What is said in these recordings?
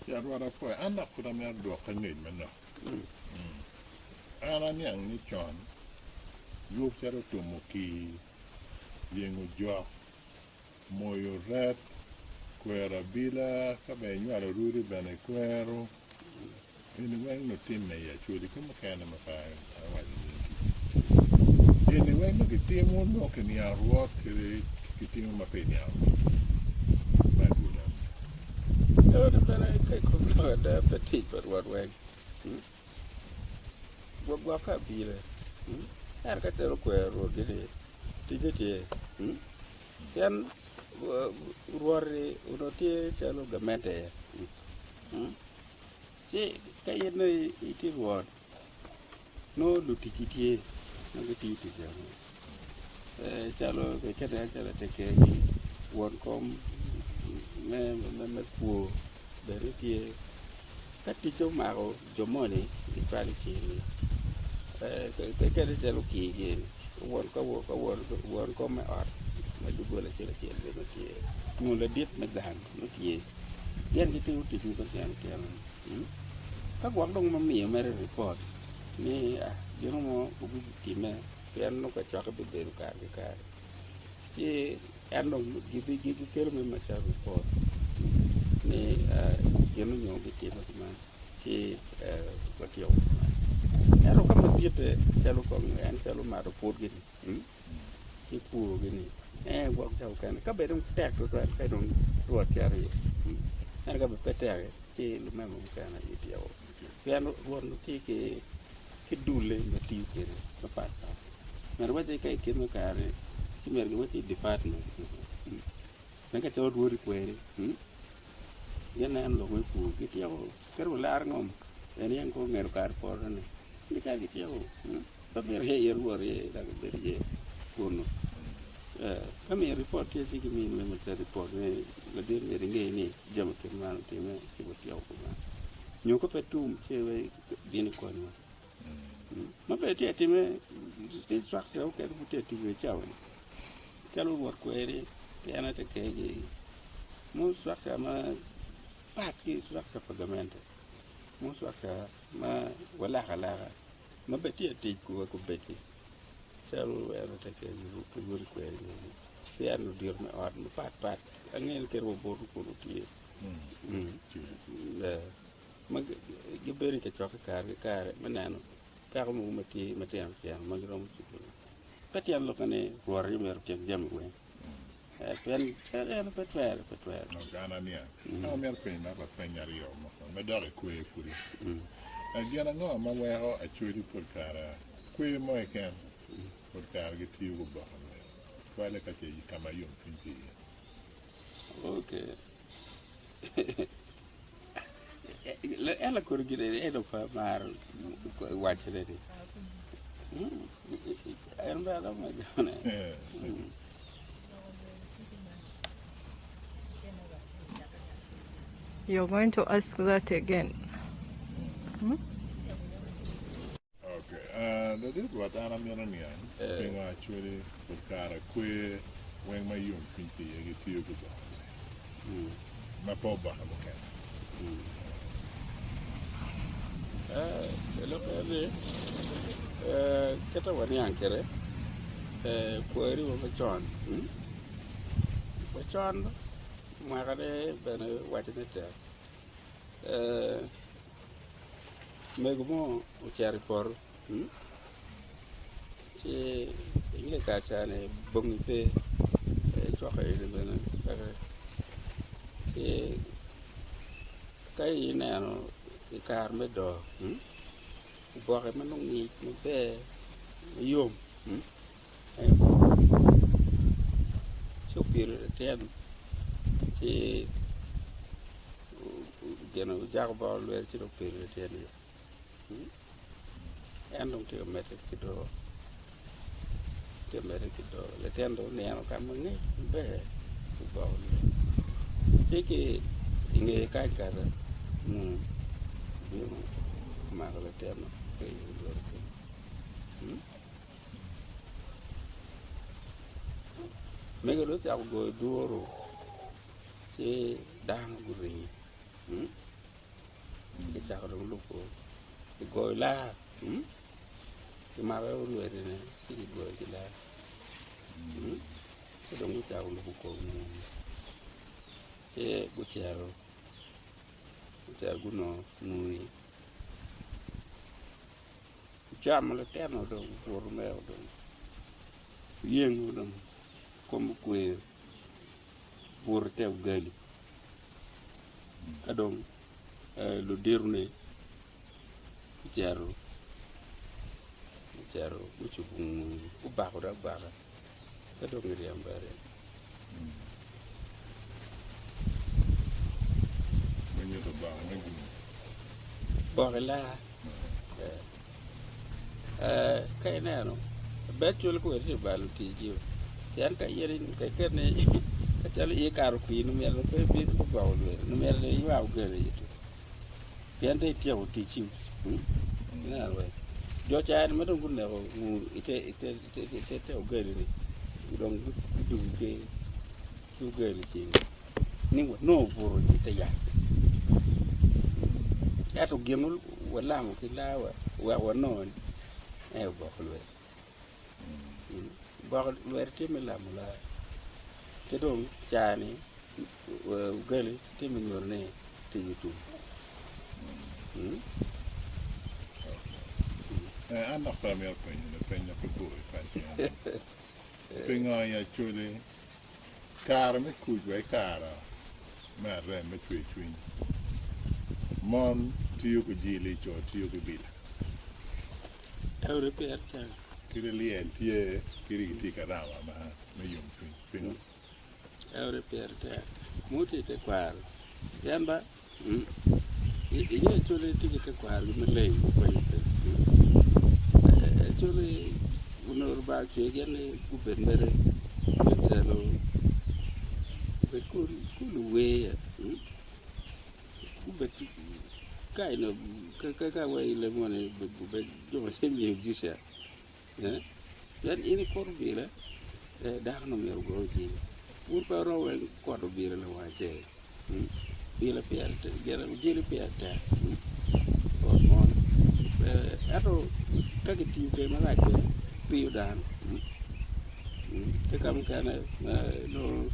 Ya Rwot apwoyo, an dok pud amito dwokke ngec manok. An aniang ni con yub calo tumo kir, yengo jok, moyo ret, kwero abila, ka bene inywalo rudi bene ikwero, eni weng nongo timme i Acholi ki mukene ma pe awaco nyingi. Eni weng nongo kitimo nongo kiniango rwot ki kitimo ma pe iniango rwot me adwola. Ento bene ka i kom lok ada pe tic pa rwot weng. Gwok gwokke abila ento ka calo kwero rwotgi ni ticce tye pien rwot-ti onongo tye calo gamente ci ka in dong itye rwot nongo luticci tye ma gitiyo tic eno calo atekegi won kom me kwo bene tye. Ka ticce omako jo moni gicwalo i cinggi kadi calo okirgi eni won kom me ot me doggola acel acel bene tye nyo ladit me gang nongo tye gin gitimo tic mogo tyen tyen ka gwok dong me miyo mere ripot ni gin mo obitimme pien nongo kacokke bibedo kare ki kare ci En dong gikelo mere macalo ripot ni gin onyo gitimo kuman ci watyeko kuman. Ento ka maditte calo kong en calo mato pwod gini ki kwo gini en gwok ca mukene ka bene dong tek tutwal ka dong rwot cito iye ento ka bene pe tek ci lumema mukene aye tyeko pien rwot nongo tye ki dulle ma tiyo kwede mapat pat. Myero iwacci ka i kit me kare-ni ci myero giwacci department me ka calo rwodi kweri gineno lok me pur gityeko kadi wa laro ngom en aye kong ongeto kare poto-ni gicako gityeko pe myero iye rwot aye dok ibed iye kunu ka miyo ripot tye ci gimiyo mere macalo ripot ni ladit myero inge ni jami kit man otimme ci watyeko kuman nyo ka pe tum ci bino ikonywa. Ma bene tye ka timme ki cwak okene pud tye ka tic wa i cawa-ni calo rwot kweri pien en tye kegi mo cwak ma pat ki cwak pa gamente mo cwak ma walako alaka ma bene tye ka tic wa kobeddi calo en tye kegi ki rwod kweri pien ludito me ot mapat pat angeyo ni kadi wa botwu kunu tye. Ma gibedo i kacokke kare ki kare me neno peko mogo ma tye matino tino ma giromo cobone. Pe tyen lokke ni Rwot aye myero otim jami weng, pien en pe twere, pe twere. An aniang. An amito penyo ma lapeny aryo moko me dok i kwer kudi. Gin ango ma weko Acholi pol kare kwer mo keken pol kare gitiyo ki oboke meno tutwalle ka ce ka ma yomcwiny tye iye? Okay. En lakodi gin eni en dong pe amaro wacone ni en bene romo gane. You're going to ask that again. Hmm? Ok, ladit Rwot an amito niang pingo Acholi pol kare kwer weng ma yom cwiny tye iye gitiyo ki oboke mene ma pe oboke mukene. Lok eni kite waniang kwede kwariwa macon wacon mwakane bene wacone tek. Mego mo ocito i poto ci inge kare ca-ni bongi pe cwako eni bene peke ci ka ineno i kare me doo oboke ma nongo ngic maber mayom ci opito latin ci gin ojako boko lwete ci dong opito latin iye en dong tye ka medde ki doo tye ka medde ki doo latin dong onino ka ma ngic maber oboko lwete ci ki i ngeye kany kata obino omako latin okeyo i lwete kenyo. Mego dong ocako goyo duru ci dano guringo. Kicako dong lubo kigoyo laa kimako lwetine ci kigoyo ki laa ci dong gucako lubo kor nguu ci gucito gucito gunongo nguu-ni gucamo litino dong gubuto mere dong guyengo dong kome okweyo obuto ite ogali ka dong luditone gucito gucito gucubo nguu gubako dog baka ka dong giryemo bene aryema. Bok ilaa ka ineno ber cwal kwer tye balo ticgi pien ka in calo in ikato kwir myero pe ibed ki boko lweti myero iywa ogelo pien dong ityeko ticci ineno wee jo ca ma dong guneko nguu ite ogelo-ni dong gudwogo ki ogelo i cing ni nongo obuto ite yat ento gin ma walamo ki lawa wek wanongo ni en oboko lwet boko lwet tye me lamo laa ki dong caa-ni ugali tye me nyuto ni tic otum. An dok pe amito penyo lapeny ma pe bor kany pingo i Acholi kare me kuc wa i kare me arem me cwercwiny mon tiyo ki jili co tiyo ki bila? Kadi lyel tye kadi gitye i karama me yomcwiny pingo? Ento pire tek muti i tekwaro pien ba inge cwali tye ki tekwarogi maleng cwali onongo Lubanga ocweyo gin ni gubed mere me calo gubed ku luwer gubed ka wa i leb moni gubed jo ma tye musician. Pien in ikuto bile, dako-ni myero ogo ojing. Wun pe wuromo weng kuto bile lawang acel. Bile pire tek, ojele pire tek bot mon. Ento ka kitiyo kwede marac bene piyo dano. Ki ka mukene nongo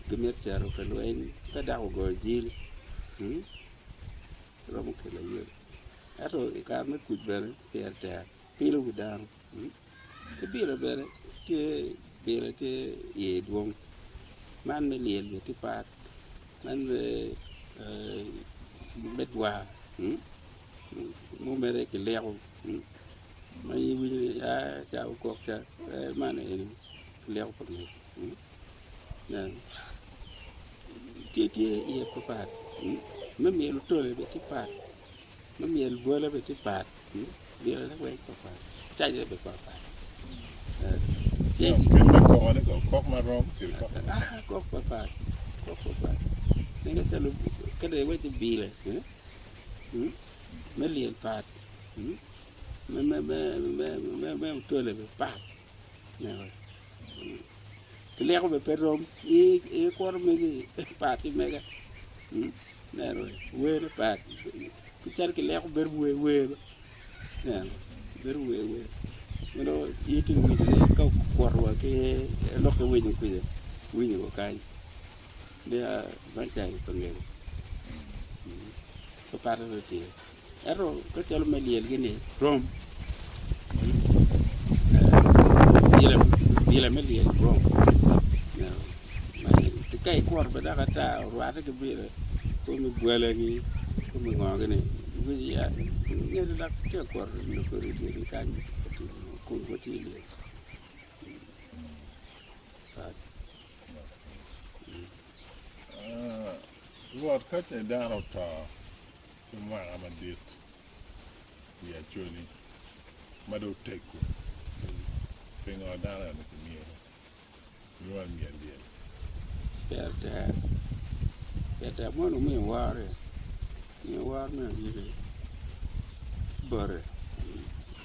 gimito cito ka lweny ka dako ogoyo jil romo kelo ayela. Ento i kare me kuc bene pire tek. Pilo wi dano ki bilo bene tye bilo tye iye dwong man me lyel bene tye pat man me dwar mukene kiliko ma in iwinyo ni ca okok ca man eni kiliko pa ngat tye tye iye papat me myelo tole bene tye pat me myelo bwale bene tye pat. Myelone weng papat, cajone bene papat. Kit me kokone ko, kok marom kede kok marom. Ah, kok papat, kok papat. Ninga calo kede iwaci bile, me lyel pat, me me me me me me otole bene pat. Kileko bene pe rom, i kwoto megi pat ki mega. Neno were pat calo kileko bedo wer wer neno bedo wer wer ma nongo in itye ka winyo ni ka okuto wa ki lokke winyo kwija winyo wa kany nia man cai pa ngene pe patte pe tye ento ka calo me lyel gi ni rom bila me lyel rom ka ikuto bene dok ata orwatte ki bila kome bwalagi kome ngo gini ngete dok tye ka kuto nyo kodi dyegi kany kun watye i lyel. Rwot ka ce dano oto ki mwaka madit i Acholi ma dong oteggo, pingo dano eno kimyelo? Kilwongo ni myel lyel. Ber tek, ber tek mono omiyo wore, omiyo wor me ayika bote.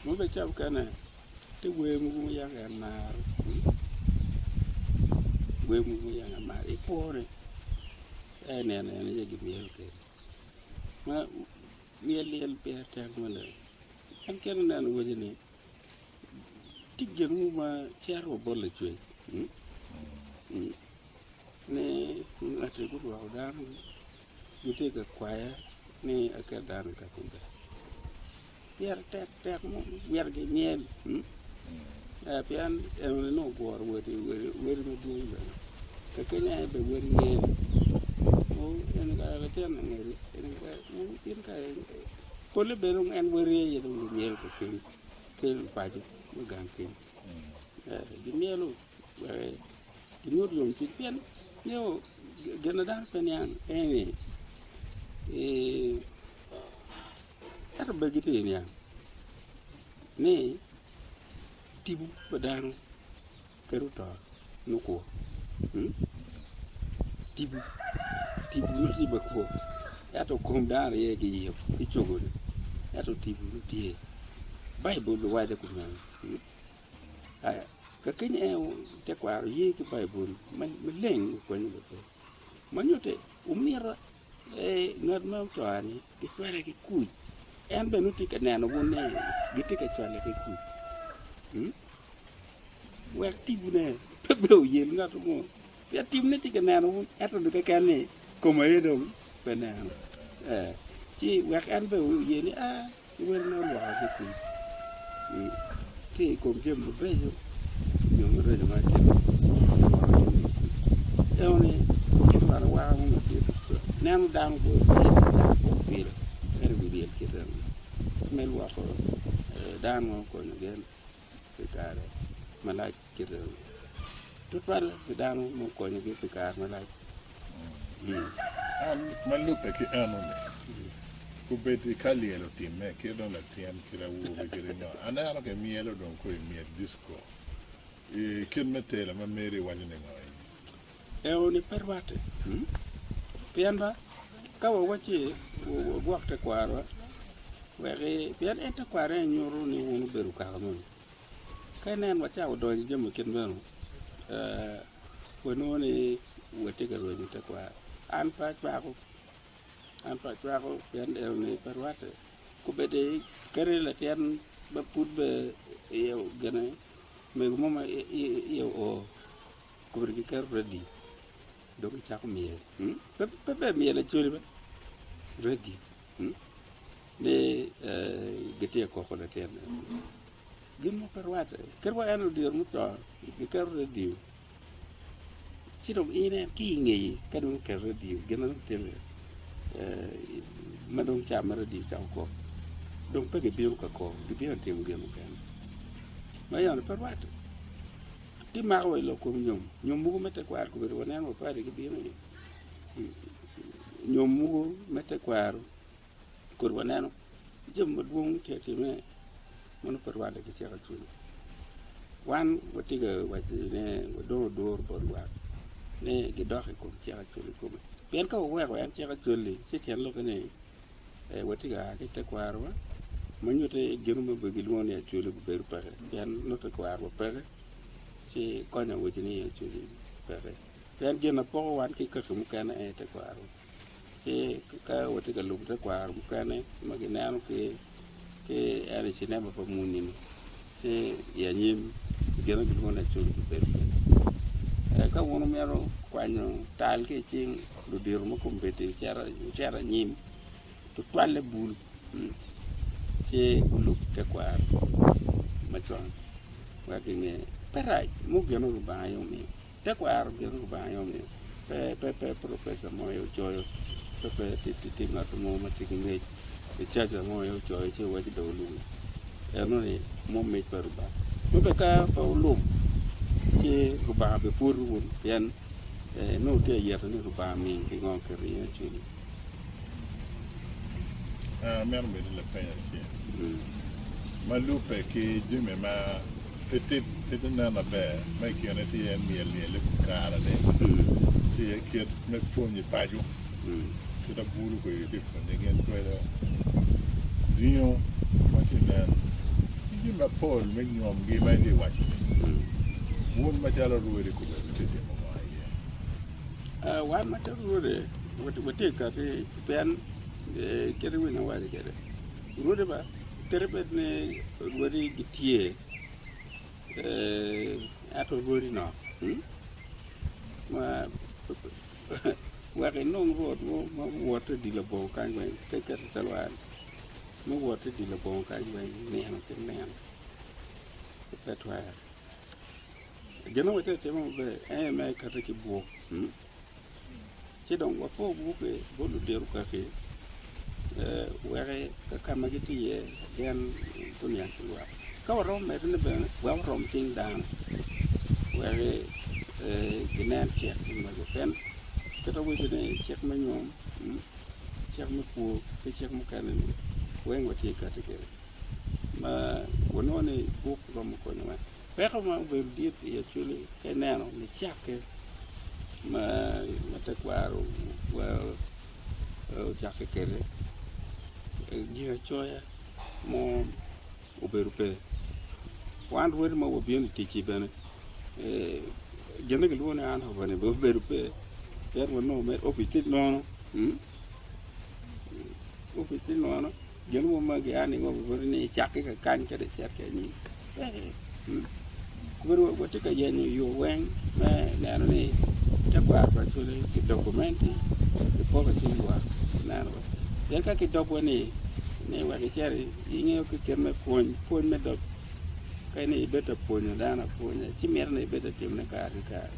Mo bene ca mukene tye wer mogo ma yam en maro, wer mogo ma yam en maro i kwone en ineno en aye gimyelo kwede. Myel lyel pire tek mada. En kene ineno waco ni tye gin mo ma cito wa bot lacwec ni ngati gurwako dano gitye ka kwaya ni aket dano i kabedo pire tek tek myero gimyel pien enoni nongo oguro wadi wadi madwong bene kakene aye bene wadi myel eni kare latin angec eni in kare pole bene dong en wadi aye dong gimyelo keken ki lupaco me gang keny gimyelo wek ginyut yomcwiny pien nio gin ma dano pe niang en ni Ento bed gitye ka niang ni tipo pa dano kadi oto nongo kwo tipo tipo nongo tye ma kwo ento kom dano aye kiyiko ki cogone ento tipo nongo tye Baibul bene waco kumeno ka keny en tekwaro ye ki Baibul maleng ma nyutte omyero Ngat ma oto-ni gicwale ki kuc, en bene nongo tye ka neno wun ni gitye ka cwale ki kuc wek tipone pe bene oyel ngat mo pien tipone tye ka neno wun ento dong keken ni kome aye dong pe neno ci wek en bene oye ni aa werona olwoka ki kuc ki i kom jami mabeco nyo maraco ma atimo enoni cwalo awaka mo madit neno dano pilo ento wi lyel kite eno me lwoko dano ma okonyo gin pi kare malac kite eno tutwal pi dano ma okonyogi pi kare malac. An ma lubbe ki enoni obedi ka lyel otimme kit dong latin kit awobi kit ngo aneno ki myelo dong kong i myel disco i kit me telo ma meri iwaco ni ngo iye. Enoni pe rwatte pien ba ka wawacci wagwok tekwarwa wek pien en tekwaro aye nyuto ni wun wubedo kaka moni ka inen wacako donyo i jami kit meno wanongo ni watye ka rwenyo tekwaro. An pe acwako, an pe acwako pien enoni pe rwatte kobeddi kadi latin ma pud bene iye gine mego mo ma iye oo kobeddi kiketo redio dong kicako myel pe ber myel acwali ba redio ni gitye ka koko latin Gin mo pe rwatte. Kadi wa en odiro muto, giketo redio, ci dong in en ki i ngeye ka dong oketo redio, gin ma dong timme ma dong ca ma redio cako kok, dong pe gibino ka kok, gibino ka timo gin mukene. Ma eno pe rwatte. Ti mako wa i lok kom nyom, nyom mogo me tekwaro kobedo waneno wa padi gibino iye, nyom mogo me tekwaro kodi waneno jami madwong tye ka timme ma nongo pe rwatte ki cik acwiny. Wan watye ka waco ni wadong oduro bot lwak ni gidok i kom cik acwiny kikome pien ka waweko en cik acwali ci tyen lokke ni watye ka a ki i tekwarowa ma nyutte gin ma gilwongo ni acwali gubedo peke pien nongo tekwarowa peke ci konyo awoco ni acwali peke pien gin ma poko wan ki kaki mukene aye tekwarowa. Ci ka watye ka lubo tekwaro mukene ma gineno ki en i cinema pa muni-ni ci i anyim gin ma gilwongo ni acholi bibedo peke. Ka wun wumito kwanyo tal ki i cing ludito me kombeddi wucito anyim tutwalle bul ci gulub tekwaro macon wek ginge pe rac nongo gin ma Lubanga aye omiyo. Tekwaro gin Lubanga aye omiyo pe pe pe profesa mo aye ocoyo pe pe tye ngat mo ma tye ki ngec recaca mo aye ocoyo ci owaco dong olubo eno ni mo mic pa Lubanga nongo ka pe wulubo ci Lubanga bipwodowu wun pien nongo wutye ka yito ni Lubanga ming ki ngo oketo iye cwinyi. Amito medi lapeny acel ma lubbe ki jami ma pe tye nen maber ma i kine tye iye myel lyel i kare-ni tye iye kit me pwony i paco kit abulu kwede tye pwonye gin kwede dingo ma tye nen ki jami mapol me nyomgi ma itye waco-ni wun macalo rwodi kobedi wutye timo ngo iye? Wan macalo rwodi watye ka kati pien. Kit ma winyo awaco kwede, rwodi ba kadi bed ni rwodi gitye ento rwodi nok ma wek inong rwot mo ma owoto i dye labongo kany weng ka iketo calo an me wot i dye labongo kany weng nino ki nino pe twere. Gin ma watye ka timo maber en aye me kati ki buk ci dong wapo bukke bot ludito kaki wek ka ka ma gitye iye gin guniang ki lwak. Ka waromo medone bene wek orom cing dano wek ginen cik mego pien kit ma awaco ni cik me nyom, cik me pur ki cik mukene-ni weng watye ka kati kwede ma wanongo ni buk romo konyowa. Peko ma obedo dit i Acholi ka ineno nicakke ma tekwaro ocakke kwede ginacoya mo obedo pe. Wan rwodi ma wabino i tic-ci bene gin ma kilwongo ni handover ni bene obedo pe pien wanongo mere opic tye nono opic tye nono gin mo ma gia ni ni icakke ka kany kadi icit ki anyim peke bedo watye ka yenyo yo weng me neno ni tekwaro pa Acholi ki dokumenti kipoko i cing lwak neno pien ka kidobwa ni ni wek icit ingeyo ki kit me pwony pwony me dog ka ni ibed ka pwonyo dano apwonya ci mito ni ibed ka timone kare ki kare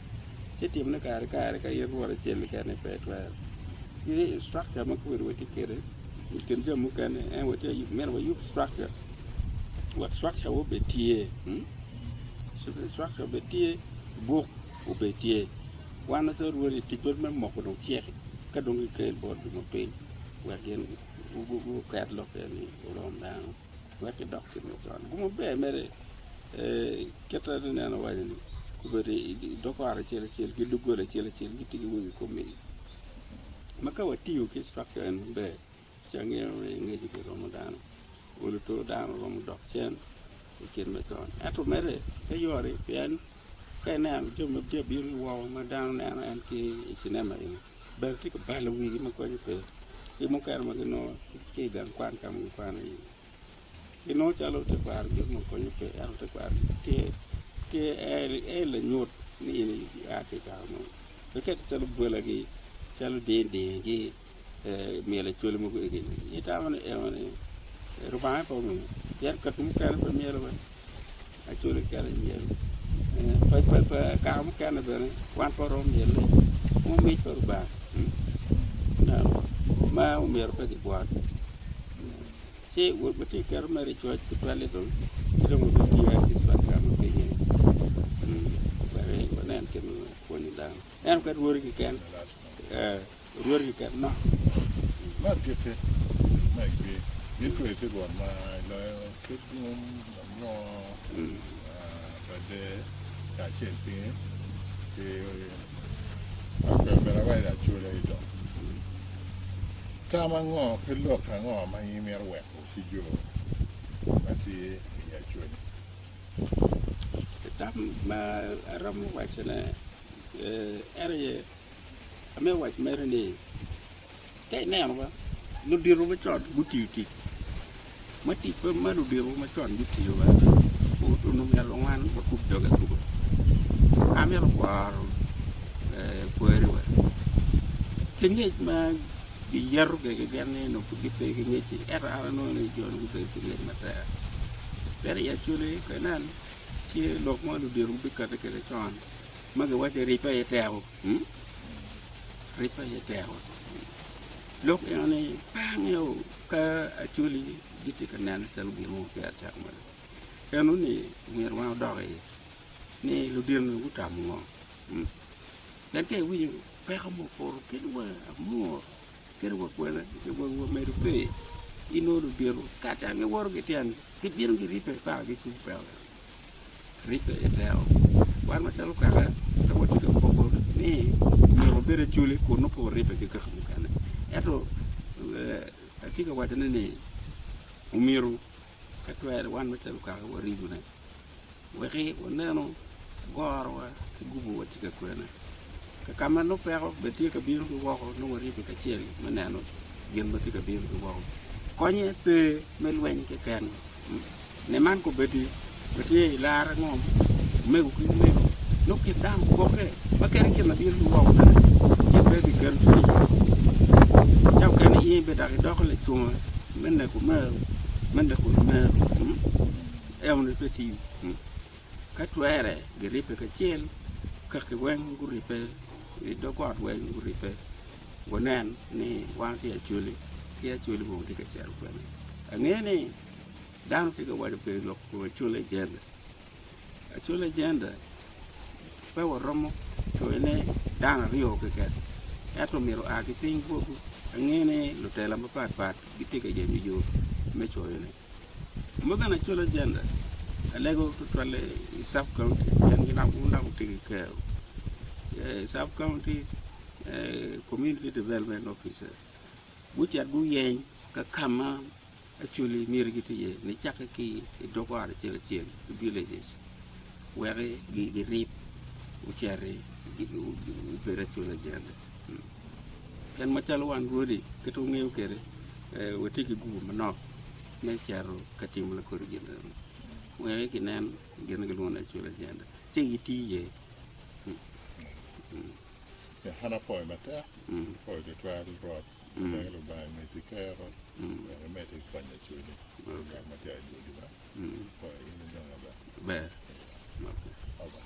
ci timone kare ki kare ka in rwot acel keken pe itwero structure ma kobedo watye kwede i kin jo mukene en watye myero wayub structure wek structure obed tye structure obed tye buk obed tye wan macalo rwodi ticwa me moko dong cik ka dong gikel bot jo ma piny wek gin guket lokke ni orom dano wek gidok kit macon gum maber mere kit ma ineno awaco ni obedo i dog ot acel acel ki doggola acel acel gitye ki wegi komiti ma ka watiyo ki structure eni maber ci angeyo ni ngec biromo dano olo to dano romo dok cen i kit macon ento mere pe yot pien ka ineno jami ma tye ka bino ki woko ma dano neno en ki i cinema eni bene tye ka balo wigi ma konyo pe ki mukene ma ginongo ki i gang kwan ka ma gikwano iye ginongo calo tekwaro gin ma konyo pe ento tekwaro tye tye en lanyut ni in ia ki i kaka mo eket calo bwolagi calo dingdingigi myel acwali mogo egi-ni itamo ni enoni Rubanga aye pe omiyo pien kaka mukene pe myelo bene acwali keken aye myelo kaka mukene bene wan pe waromo myelone nongo mic pa Rubanga ma omyero pe kibwot ci watye ka keto mere i coc tutwalle dong ci dong wabitiyo ki cwak ka ma pinye wek wanen kit ma pwonyo dano ento ka rwodi keken rwodi keken nok. Me agikki, me agikki, in tweri tye rwot ma iloyo kit gum ango bade kacel pinye ki bene awaco ni acola i dong. Tam ango ki lok ango ma in imito weko ki jo ma tye i Acholi? Tam ma aromo wacone en aye amito waco mere ni ka ineno ba ludito macon gutiyo tic ma tic ma ludito macon gutiyo ba onongo myero wan wakub doge akuba amito kwaro kwariwa ki ngec ma giyeto kwede gin ni onongo pud gipe ki ngec-ci ento an anongo ni jo-ni gubedo ki ngec matek pien i Acholi ka inen tye lok mo ludito gubikati kwede con ma giwaco ni ribbe aye teko ribbe aye teko lok eno-ni pe angeyo ka Acholi gitye ka nene calo gin mo ma pire tek mada enoni myero wan odok iye ni ludito-ni gutamo ngo pien ka iwinyo peko mo opoto kadi wa amur kadi wa kwene wa medo pee inongo ludito ka ca giwoto ki tyengi gibino giribbe paka gikubo peko eno ribbe i teko wan macalo kaka ka watye ka koko ni myero wabed acoli kun nongo pe waribbe ki kaka mukene ento atye ka wacone ni omyero ka twere wan macalo kaka waribone wek wanenu gorowa ki gubowa tye ka kwene ka ma nongo peko bene tye ka bino ki woko nongo waribbe kacel me neno. gin ma tye ka bino ki woko. Konye pe me lweny keken. Ne man kobeddi watye i lara ngom omego ki omego nongo kit dano gwokke ma kadi gin ma bino ki woko bene in pe ibiketo cwinyi ca mukene in bene dok idoko lacunga me neko omeru me neko lumeru enoni pe tiyo ka twere giribbe kacel kaki weng guribbe i dog ot weng guribbe wunen ni wan tye acholi ki acholi bene watye ka cito kwene angeyo ni Dano tye ka waco pi lok kom Acholi Agenda. Acholi Agenda pe waromo coyone dano aryo keken ento myero oa ki piny botwu. Angeyo ni lutela mapat pat gitye ka yenyo yo me coyone. Ma bene Acholi Agenda alego tutwalle i sub county pien gin dok gitye ki kero sub county community development officer gucit guyeny ka ka ma Acholi myero gitye iye nicakke ki i dog ot acel acel i villages wek girib ociti obed Acholi agenda pien macalo wan rwodi kit ma wungeyo kwede watye ki gupu manok me cito ka timo lakodi gin eno wek ginen gin ma kilwongo ni Acholi agenda ci giti iye. An apwoyo matek, apwoyo tutwal Rwot. Wek Lubanga omeddi kero, wek imedde ki konyo Acholi i lok ma tye adwogi ba. Apwoyo in idongo ba. Ber. Aba.